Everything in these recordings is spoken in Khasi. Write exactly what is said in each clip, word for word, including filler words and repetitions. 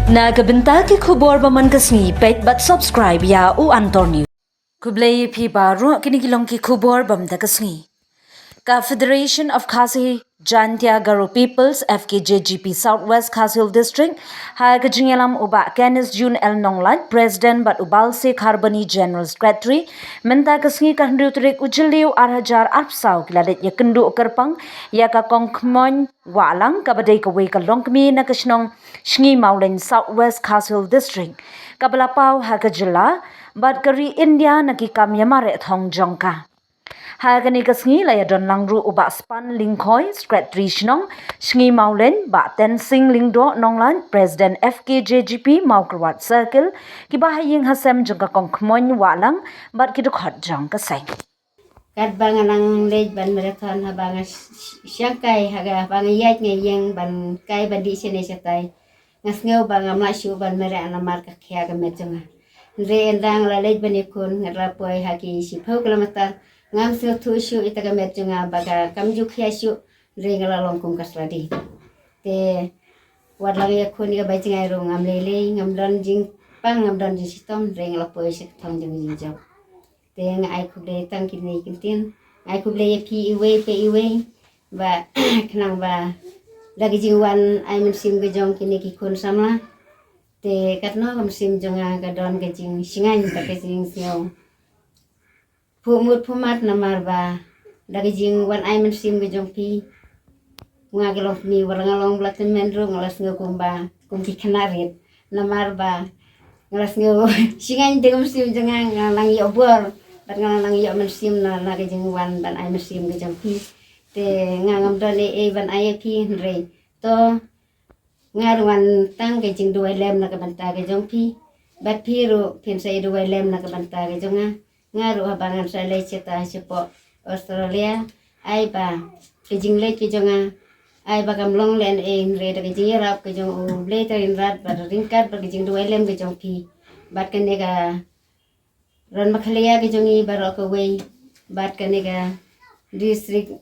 Na ka bynta ki khubor ba man ka sngi, peit bad subscribe ïa u Antor News. Khublei ïa phi baroh, kine ki long ki khubor ba man ka sngi. Ka Federation of Khasi Jaintia Garo Peoples, F K J G P, South West Khasi Hills District, ha ka jingïalam u Bah Kenneth June L Nonglait, President, bad u Balse Kharbani, General Secretary, mynta ka sngi ka hynriew tarik u Jylliew ar hajar arphew saw ki la leit ïakynduh kyrpang ïa ka Kong Khmoin Wahlang, kaba dei kawei ka longkmie na ka shnong Sngi Mawlein, South West Khasi Hills District, kaba la paw ha ka jylla bad ka ri India na ki kam ïamareh thong jong ka. Ha kane ka sngi la ïadon lang ruh u Bah Span Lyngkhoi, Secretary Shnong Sngi Mawlein, Bah Tensing Lyngdoh Nonglait, President F K J G P Mawkyrwat Circle, ki bahaïing hasem jong ka Kong Khmoin Wahlang bad ki dkhot jong ka seng. Katba nga nang leit ban marathon, haba nga sh-, sh-, shangkai, haba nga ïaid nga ïeng ban kai ban dih shane shatai, nga sngew ba ngam lah shuh ban mareh namar ka khia ka met jong nga. Hynrei ynda nga la leit ban ïakhun, nga la poi ha ki shiphew kilometer, ngam sngewthuh shuh ïa ka met jong nga ba ka kam ju khia shuh, hynrei nga la long kum ka sladi. Te wat la nga ïakhun ïa ka bai jngai ruh ngam lei lei, ngam don jingpang, ngam don jingshitom, hynrei nga la poi sha ka thong jong ka jingjop. Te nga ai khublei tang kine ki ktien. Nga ai khublei ïa phi iwei pa iwei, ba khnang ba da ka jingwan ai mynsiem ka jong kine ki khun samla, te katno ka mynsiem jong nga ka don ka jingshngaiñ bad ka jingsngewphuh mut phuh mat namar ba da ka jingwan ai mynsiem ka jong phi, nga ka longkmie, wat la nga long ba la tymmen ruh nga la sngew kumba kum ki khynnah rit, namar ba nga la sngew shngaiñ da ka mynsiem jong nga, nga la nang ïoh bor bad nga la nang ïoh mynsiem na, na ka jingwan ban ai mynsiem ka jong phi. Te nga ngam don ei ei ban ai ïa phi, hynrei to nga ruh ngan tang ka jingduwai lem na ka bynta ka jong phi, bad phi ruh phin sa ïaduwai lem na ka bynta ka jong nga. Nga ruh haba ngan sa leit shata shapoh Australia, ai ba ka jingleit ka jong nga, ai ba kam long lehnohei, hynrei da ka jingïarap ka jong U Blei Trai Kynrad bad ryngkat bad ka jingduwai lem ka jong phi, bad kane ka Ron Meghalaya ka jong ngi baroh kawei, bad kane ka district,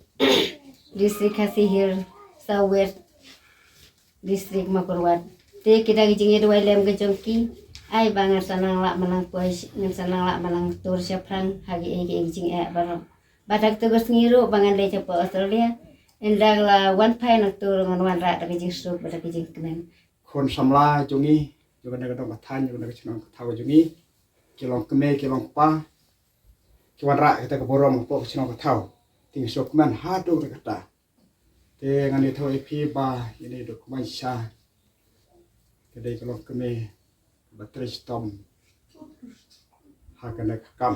district Khasi Hills, South West District Mawkyrwat. Te ki da ka jingïaduwai lem ka jong ki, ai ba ngan sa nang lah ban nang poi, ngan sa nang lah ban nang tur shaphrang ha kiei kiei ki jingeh baroh. Bad ha kata ka sngi ruh ba ngan leit shapoh Australia, ynda la wan phai na kata ruh ngan wanrah da ka jingsuk bad da ka jingkmen. Khun samla jong ngi, jong kane ka dong ka thaiñ, jong kane ka chnong ka thaw jong ngi, ki long kmie, ki long kpa, ki wanrah kata ka burom hapoh ka chnong ka thaw. Te ngi sngewkmen haduh katta katta. Te ngan ïathuh ïa phi ba ine i Doh Kmoin Sha ka dei ka longkmie ba trei shitom ha kane ka kam,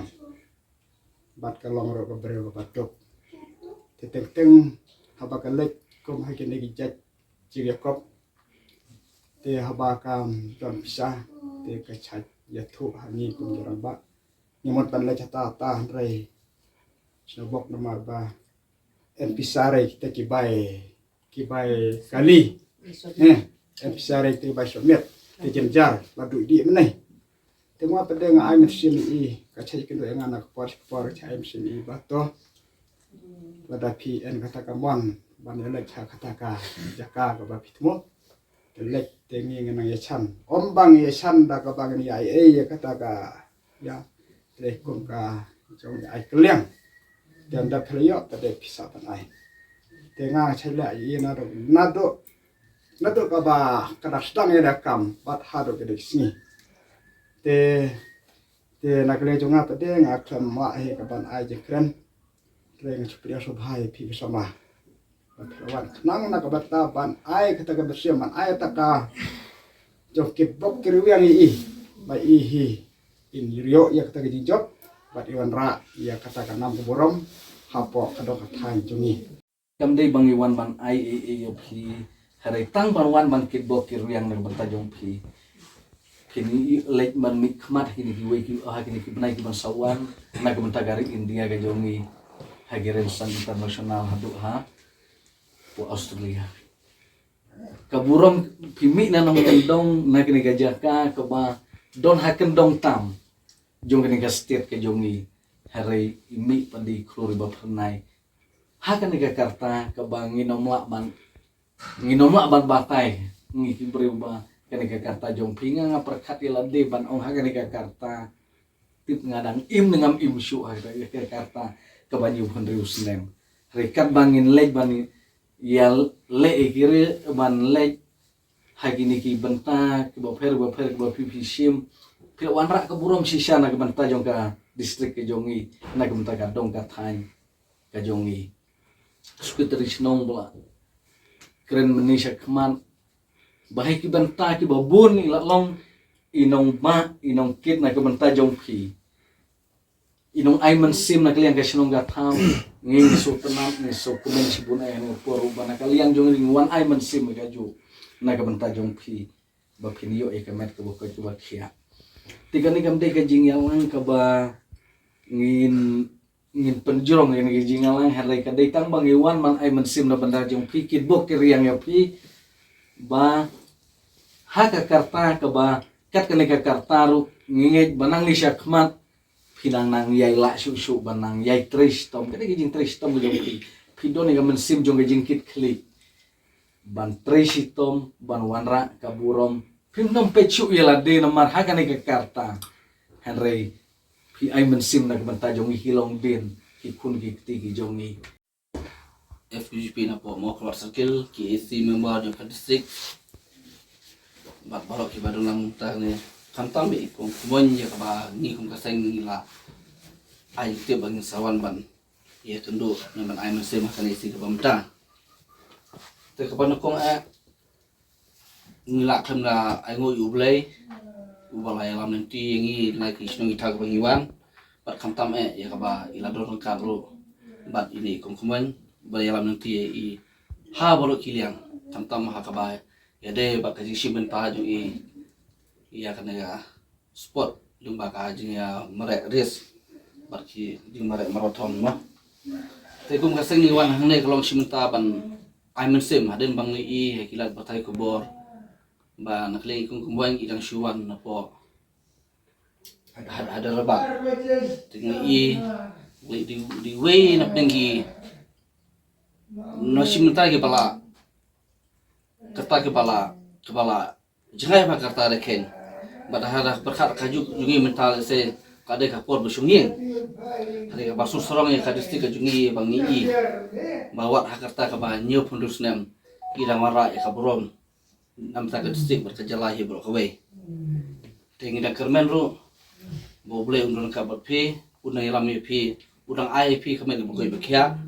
bad ka long ruh ka briew kaba duk. Te teng teng haba ka leit kum ha kine ki jait jingïakop, te haba kam don pisa, te ka shait ïathuh ha ngi kum ki rangbah. Ngi mut ban leit hata hata, hynrei sngewbok namar ba yn pisa re kita ki bai, ki bai kali. Eh, yn pisa re kita ki bai submit, te jynjar la duh dih mynne. Te nga pat de nga ai mynsiem ïa i, ka shait kynduh ïa nga na ka por sha ka por, ka shait ai mynsiem ïa i ba to, lada phi yn kata ka mon ban ïaleit ha kata ka jaka kaba phi thmu, te leit, te ngi ngan nang ïashan. Ym ba ngi ïashan da kaba ngi ïa ai ei ïa kata ka, ïa, te kum ka jong ïa ai kylliang. Te ynda phi la ïoh, te dei pisa ban ai. Te nga shait leh ïa i naduh, naduh, naduh kaba ka dang sdang ïa ka kam bad haduh kine ki sngi. Te, te na ka liang jong nga pat de nga khlem wah hi ka ban ai jingkren. Te nga shu pdiang sngewbha ïa phi ki samla ba phi la wan khnang na ka bynta ban ai kata ka mynsiem, ban ai kata ka jong kitbok kitrwiang ïa i, ba i hi in ïoh ïa kata ka jingjop bad i wanrah ïa kata ka nam ka burom hapoh ka dong ka thaiñ jong ngi. Kam dei ba ngi wan ban ai ei ei ïa phi, hynrei tang ban wan ban kitbok kitrwiang na ka bynta jong phi. Phin ïa leit ban mihkhmat ha kine kiwei ki, ha kine ki bnai ki ban sa wan, na ka bynta ka ri India ka jong ngi, ha ki rynsan international haduh hapoh Australia. Ka burom phi mih na nongkyndong na kane ka jaka kaba don ha kyndong tam jong kane ka state ka jong ngi, hynrei i mih pat da i khlur iba phyrnai. Ha kane ka karta kaba ngin ym lah ban, ngin ym lah ban batai, ngi ki briew ba kane ka karta jong phi. Nga nga pyrkhat ïa lade ban ong ha kane ka karta, tip nga dang im ne ngam im shuh ha kane ka karta kaba hynñiewphew hynriew snem. Hynrei katba ngin leit ban ïaleh ïa ki re ban leit ha kine ki bynta kiba pher ba pher kiba phi phi shim, phi la wanrah ka burom shisha na ka bynta jong ka district ka jong ngi, na ka bynta ka dong ka thaiñ ka jong ngi. Secretary shnong ba la kren mynne sha khmat ba ha ki bynta kiba bun i la long i nongbah i nongkit na ka bynta jong phi, i nongai mynsiem na ka liang ka shnong ka thaw. Ngi ngi sngewtynnat, ngi sngewkmen shibun eh, ngi por ba na ka liang jong ngi ngi wan ai mynsiem ka juh na ka bynta jong phi, ba phin ïoh ïa ka met kaba koit kaba khiah. Te kane kam dei ka jingïalang kaba ngin ngin pynjrong ïa kane ka jingïalang, hynrei ka dei tang ba ngi wan ban ai mynsiem na bynta jong phi, kitbok ki riang ïa phi, ba ha ka karta kaba kat kane ka karta ruh ngi ngeit ba nangne sha khmat phi nang nang ïai lah shuh shuh ban nang ïai trei shitom. Kane ka jingtrei shitom ka jong phi, phi don ïa ka mynsiem jong ka jingkit khlieh ban trei shitom, ban wanrah ka burom. Phim nym peit shuh ïa lade namar ha kane ka karta, hynrei phi ai mynsiem na ka bynta jong ngi ki longdien, ki khun ki kti ki jong ngi. F K J P napoh Mawkyrwat Circle, K A C member jong ka district, bad baroh kiba don lang mynta ne, khamtam i Kong Kmoin ïa kaba ngi kum ka seng ngi la ai tip ba ngin sa wan ban ïakynduh ne ban ai mynsiem ha kane ka sngi kaba mynta. Te kaba nyngkong eh, ngi lah khlem da ainguh ïa U Blei uba la ïalam lynti ïa ngi na ki shnong ki thaw kiba ngi wan. Bad khamtam eh ïa kaba i la don ryngkat ruh bad ine i Kong Kmoin ba la ïalam lynti ïa i ha baroh ki liang, khamtam ha kaba ïadei bad ka jingshim bynta jong i ïa kane ka sport, lyngba ka jingïamareh race bad ki jingmareh marathon mo. Te kum ka seng ngi wan hangne ka long shi bynta ban ai mynsiem hadien ba ngi ïohi ha ki lad batai khubor ba na ka liang i Kong Kmoin i dang shu wan napoh Had- Hyderabad. Te ngi ïohi di di wei na pdeng ki na shi bynta ki ba la kata ki ba la ki ba la jngai ba kata da khein. Bad ha da pyrkhat ka juk jong ngi mynta lehse ka dei ka por ba shong ïing. Hynrei kaba suk sarong ïa ka district ka jong ngi ba ngi ïohi ba wat ha kata kaba hynñiewphew hynriew snem i dang wanrah ïa ka burom na bynta ka district bad ka jylla hi baroh kawei. Te ngi dang kyrmen ruh ba U Blei un don ryngkat bad phi, un dang ïalam ïa phi, un dang ai ïa phi ka met kaba koit ba khiah.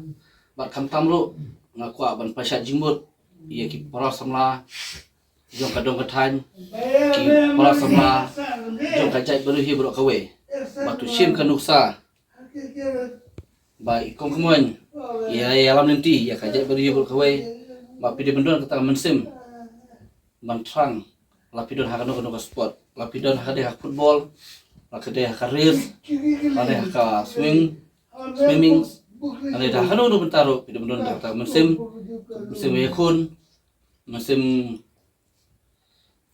Bad khamtam ruh nga kwah ban pynshai jingmut ïa ki para samla jong ka dong ka thaiñ, ki para samla jong ka jaitbynriew hi baroh kawei ba to shim ka nuksa ba i Kong Kmoin i ïalam lynti ïa ka jaitbynriew hi baroh kawei ba phi dei ban don kata ka mynsiem ban thrang, la phi don ha kano kano ka sport, la phi don ha ka dei ha football, la ka dei ha ka race, la dei ha ka swing, swimming, la dei ha kano kano bynta ruh phi dei ban don kata ka mynsiem, mynsiem ïakhun, mynsiem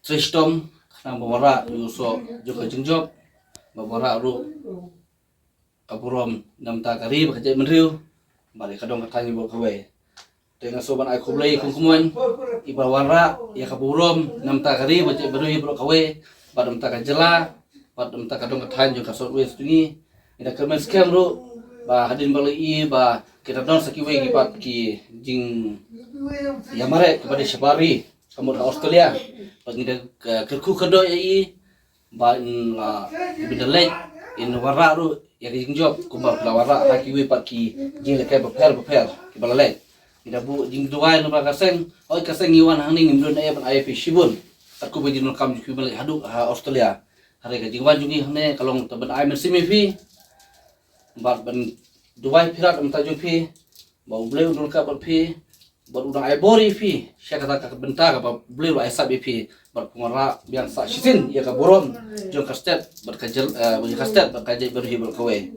trei shitom khnang ba wanrah ïa u soh jong ka jingjop, ba wanrah ruh ka burom na bynta ka ri bad ka jaitbynriew bad ïa ka dong ka thaiñ baroh kawei. Te nga sngewbha ban ai khublei ïa i Kong Kmoin iba wanrah ïa ka burom na bynta ka ri bad ka jaitbynriew baroh kawei, bad na bynta ka jylla bad na bynta ka dong ka thaiñ jong ka South West jong ngi. Ngi da kyrmen skhem ruh ba hadien ba la ïohi ba ki da don sa kiwei ki pat ki jingïamareh kiba dei shabar ri, ka mut ha Australia. Bad ngi da, eh, kyrkhu kyrdoh ïa i ba in la, ba in da leit in wanrah ruh ïa ka jingjop kumba la wanrah ha kiwei pat ki jinglehkai bapher bapher kiba la leit. Ngi da buh jingduwai na ka seng, hooid ka seng ngi wan hangne ngim don ei ban ai ïa phi shibun, katkum ka jingdonkam jong phi ban leit haduh ha Australia. Hynrei ka jingwan jong ngi hangne ka long tang ban ai mynsiem ïa phi bad ban duwai pyrshah na bynta jong phi ba U Blei un don ryngkat bad phi bad un dang ai bor ïa phi sha kata ka bynta kaba U Blei u la ai sap ïa phi bad pynwanrah biang sa shisien ïa ka burom jong ka state bad ka jylla, eh, jong ka state bad ka jaitbynriew baroh kawei.